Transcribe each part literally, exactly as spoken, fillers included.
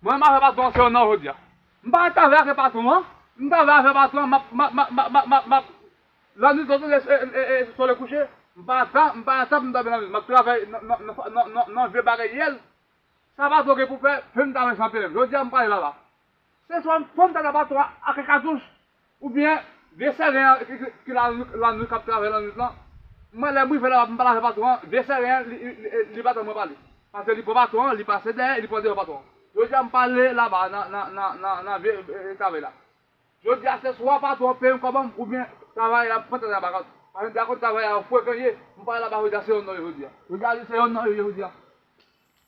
Mwen m avè patwon an se yon non jodi a. M pa travay avè patwon an. M travay avè patwon an, m ap, m ap, m ap, m ap, m ap, m ap, m ap, lannwit, lè, e, e, e, solèy kouche, m pa ta, m pa ta pou m dòmi lannwit. M ap travay nan, nan, nan, nan, nan, nan vye bagay yèl. Sa patwon gen pou fè, fè m travay san pwoblèm. Jodi a m prale laba. Se swa m fè m ta nan patwon an ak katouch, oubyen vye seren an ki, ki, ki lannwit, lannwit k ap travay lannwit lan. Mwen lè m rive laba, m pale avè patwon an, vye seren an, li, li, li, li pa tann mwen pale. Paske li pran patwon an, li pase dèyè, li pran devan patwon an. Jodi a m prale laba nan, nan, nan, nan, nan vye, e, e, travay la. Jodi a se swa patwon an peye m kòb an m oubyen travay la m pa t antre nan bagay. Paske m te konn travay la yon frekan ye, m pa laba jodi a se yon non jodi a. Jodi a se yon non jodi a.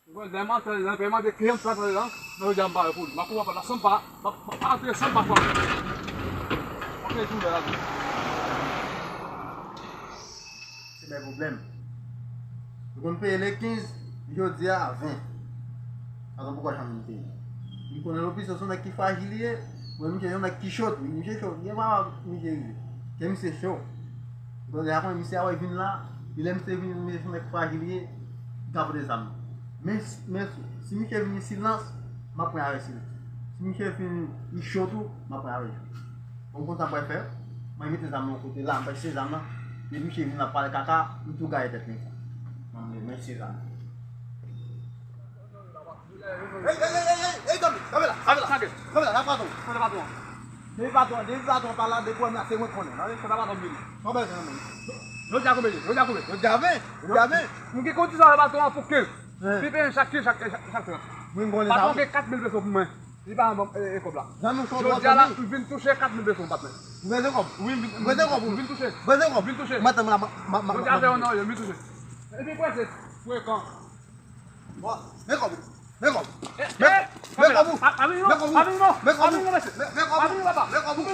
Ou konn lè m antre nan peyi m antre kliyan m pral antre nan, nan jodi a m pare pou li. M ap pran la san pa, pa, pa, pa antre san pa fòm. Ok, tou la. Se bay pwoblèm. Yo konn peye le kenz, jodi a ven. Patwon poko janm vin peye. M konnen Lopiso se yon nèg ki frajil li ye, men misye se yon nèg ki cho tou. Misye cho, gen mwa misye rive. Kè misye cho. Donk, lè a konnen misye a wè vin la, li lè misye vin, misye se yon nèg frajil li ye, li ka pote zam. Men, men si misye vin silans, m ap pran avè silans. Si misye vin li cho tou, m ap pran avè cho. Bon, konsa mwen fè, mwen mete zam nan kote la, mwen se zam nan. Depi misye vin la pale kaka, m tou gaye tèt li. Mwen mete zam. Ey, ey, ey, ey, ey, ey, kanpe, kanpe la, kanpe la. Sa gen? Kanpe la, la patwon. Kote patwon? Depi patwon, depi patwon pa la, depi wè m la, se mwen konnen. Nan, se pa patwon vini. Konbyen se nan men? Jodi a konbyen? Jodi a konbyen? Jodi a ven. Jodi a ven. M gen kondisyon avè patwon an pou kenz. Li peye chak kenz, chak, chak, chak trant. Mwen konnen sa. Patwon gen kat mil peso pou mwen. Li pa ban m, e, e, kòb la. Zanmi, w son jodi a la, zanmi. M vin touche kat mil peso, patnè. Ou bezwen kòb? Wi, m vin, m vin touche. Ou bezwen kòb? M vin touche. Ou bezwen kòb? M vin touche. Mwen tann la, m, m, m, jodi a se yon non, m vin touche. Epi kwè se, frekan. Bon, men kòb ou. Men kòb ou. Men, men kòb ou. Men kòb ou. Men kòb ou. Men kòb ou, mesye. Men kòb ou. Men kòb ou, papa. Men kòb ou.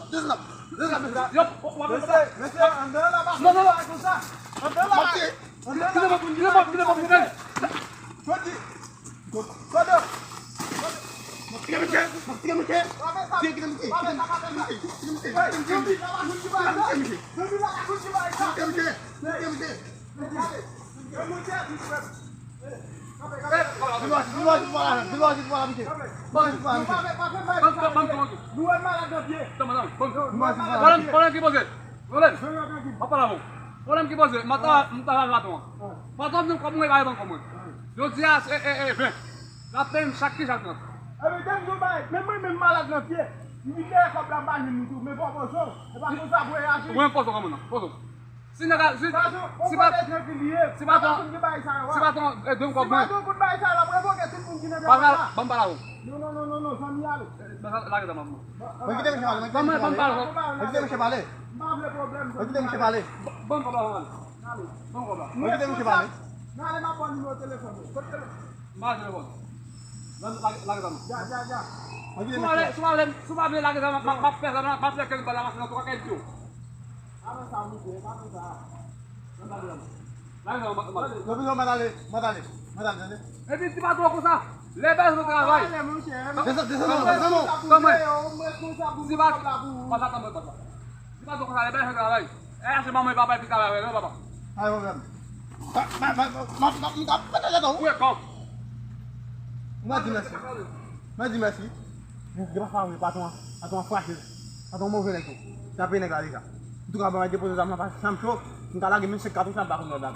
Desann, desann, desann. Yo, w ap... Mesye, mesye, ann deyò la, pa konsa. Ann deyò la. Kite m, kite m, kite m, kite m. Jodi. Kòdè. Kite misye, kite misye. Kite misye, kite misye. Kite misye. Vin lwa, vin lwa, vin lwa, vin lwa. Vin lwa, vin lwa, vin lwa. Vin lwa, vin lwa, vin lwa, vin lwa, misye. Vin lwa, vin lwa, vin lwa. Ban m, ban m, ban m, ban m. Pwoblèm, pwoblèm ki poze. Pwoblèm. M ap pale avè w. Pwoblèm ki poze. M ap ta, m ta avè patwon an. Patwon an di m kòb mwen, li pa reponn kòb mwen. Jodi a, e, e, e, ven. L ap peye m chak ki chak trant. Ebyen, te m di w bagay, menm mwen menm malad nan pye. M vin dèyè kòb la, m pa jwenn li tou. Men fò poze w. E pa konsa pou w reyaji. Mwen poze w kòman non? Poze w. Si nèg a, si, si pa, si patwon, si patwon, e, di m kòb mwen. Si patwon konn bagay sa yo, l ap revoke tout moun ki nan travay la. Ban m pale avè w. Non, non, non, non, non, zanmi, ale. Ban m lage zam nan. Mwen kite misye pale, mwen kite misye pale. Mwen kite misye pale. M pa vle pwoblèm, zanmi. Mwen kite misye pale. Ban m kòb la, ale. Ale. Ban m kòb la. Mwen kite misye pale. Nan ale, m ap ba w nimewo telefòn mwen. Kote telefòn? M pa gen telefòn. Lage, lage zam nan. Ja, ja, ja. Mwen kite misye pale. Si w pa vle, si w pa vle lage zam nan, m ap, m ap fè zam nan, m ap fè kèk bal la, mache nan twa kèk jou. Avan sa, misye, pa konsa. Lage zam nan, m ap, m ap. Yo, yo, mwen ale, mwen ale, mwen ale, tande. Epi ti patwon konsa, lè bèl nan travay. Desann, desann, desann, desann. Kòman? Si pa, pa sa tann mwen, papa. Si pa konsa, lè bèl nan travay. E, achte manman e papa epi travay avè yo, papa. Pa gen pwoblèm. Pa, pa, pa, pa, pa, pa, pa, pa, pa, pa, pa, pa. Ou e kòb. Mwen di mèsi. Mwen di mèsi. Gen pa sa vre, patwon an, patwon an frajil. Patwon an move nèg tou. Sa peye nèg la deja. Antouka, ban mwen depoze zam nan, paske sa m cho. M ka lage menm senk katouch la, m pa konn lòt la.